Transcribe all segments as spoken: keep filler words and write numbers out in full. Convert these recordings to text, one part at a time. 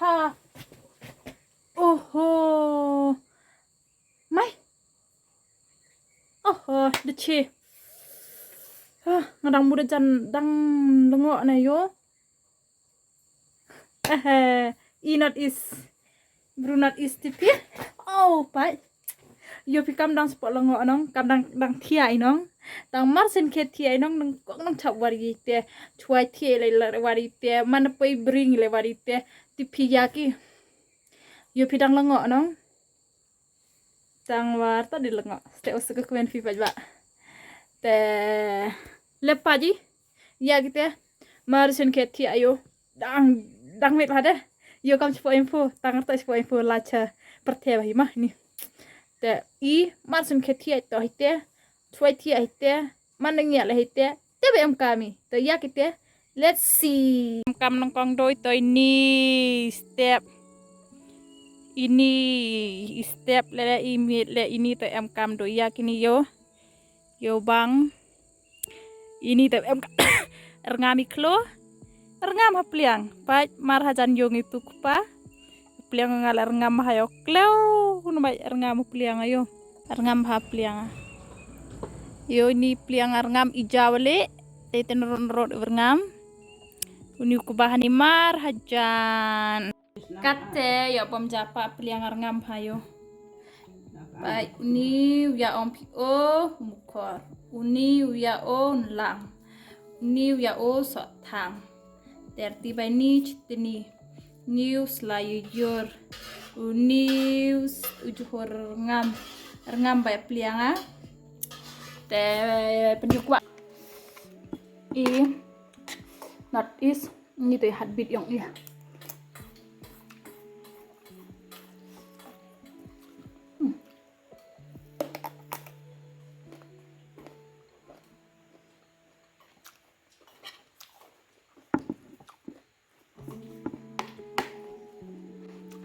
Ha. Oho. Mai. Oho, da chi. Ha, nga dang mut da jan dang lyngngoh na ïoh. Ehe, i not is. Bru not is tipi. Oh, pai. Ïoh phi kam dang spot lyngngoh nong, kam dang dang thiah i nong. Dang mar shen khe thiah i nong, dang kong dang chap wari te. Chuai thiah le wari te, man poi bring le wari te. Tipi ïa ki. Ïoh phi dang lyngngoh nong. Tang war ta di lyngngoh. Ste usuk ka kmen phi pajwa. Te lepa ji. Ïa kite. Mar shen khe thiah ïoh. Dang dang met hade. Ïoh kam spo info. Tang ta spo info la cha. Pyrthe ba hi mah ni. Te i mar shen khe thiah to hite. Chuai thiah hite. Man nang ïa le hite. Te ba em kami. To ïa kite. Let's see. Em kam nang kong doi to ini step. Ini step le le i miet le ini to em kam doi ïa kini ïoh. Ïoh bang. Ini to em kam. Rngam i klo. Rngam ha pliang. Pait mar hajan ïoh ngi tu kpa. Pliang nga la rngam ha ïoh kleu. Hun mai rngam ha pliang ayo. Rngam ha pliang. Ïoh ini pliang rngam i jaw le. Te ten rot rot rngam. Uni ku bahan i mar hajan. Kate ïa bom japa pliang rngam ha ïoh. Bai uni u ïa om phi o mukor. Uni u ïa o nlang. Uni u ïa o sothang. Terti bai ni chitni. Ni u sla yu jur. Uni u s-, u juhur rngam. Rngam bai pliang a. Te penjuk wa. I not is. Ni te hat bit yong i.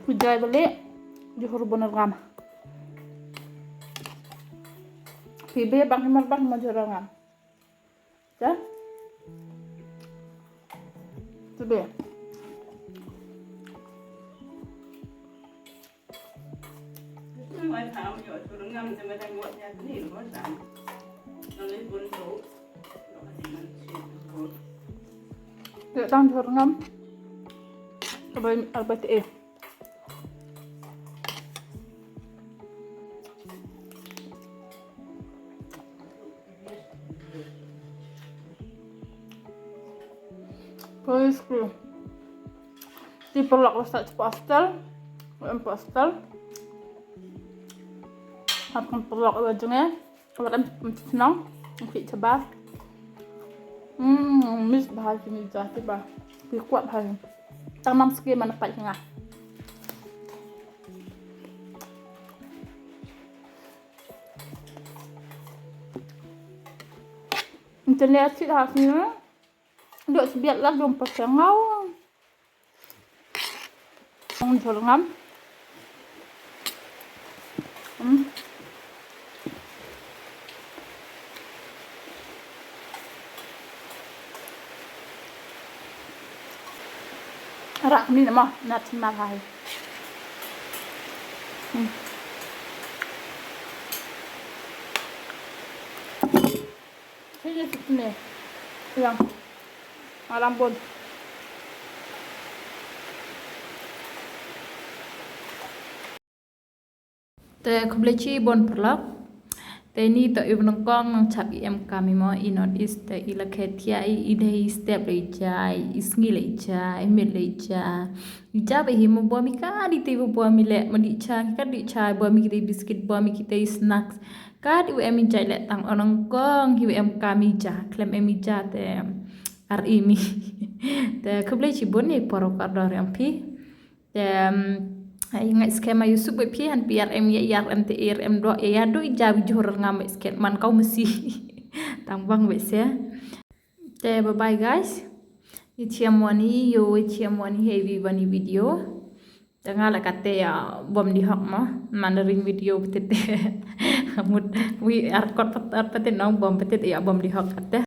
Pujai balik di hurban rngam. Pibe bang himar bang himar jor rngam. Ya. Pibe. Ïa tang jhur ngam. Arbai, arbai te eh. Praise God. Ti paralok la sah chapa hostel. Em pa hostel. Hap kan paralok la jong eh. Wat em, em, chnong, em, ki chaba. Hmm, miss bha kini ja, ti ba. Ki kwah bha. Tang nam ski mana pat nga. Internet sit ha sini. Dok sebiat lah dong pasangau. Ong jhur ngam. Hmm. Rak ni nama nat mal hai. Hmm. Sini sini. Yang. Malam pun. Te khublei chibun paralok. Te ni to i nyngkong nang chap i em kam i mo i not is te i la khet ïa i i dei i step lei ja i sngi lei ja i mit lei ja. I ja ba hi mo bom i ka di te bo bom i le mo di cha ka di cha bom i ki te biscuit bom i ki te snacks. Kat i em i jai le tang o nyngkong hi em kam i ja khlem em i ja te ar i mi. Te khublei chibun i poro ka dor em phi. Te ai ngai skhem ai suk be phi han pi ar em ya yar em te er em do ya do i ja wi jhur ngam be skhem man kau mesi. Tang bang be se. Te bye bye guys. I chiam wani yo i chiam wani heavy wani video. Te nga la kate ya bom di hok mo man ring video betet. Mut wi ar kot pat ar pat nong bom betet ya bom di hok kate.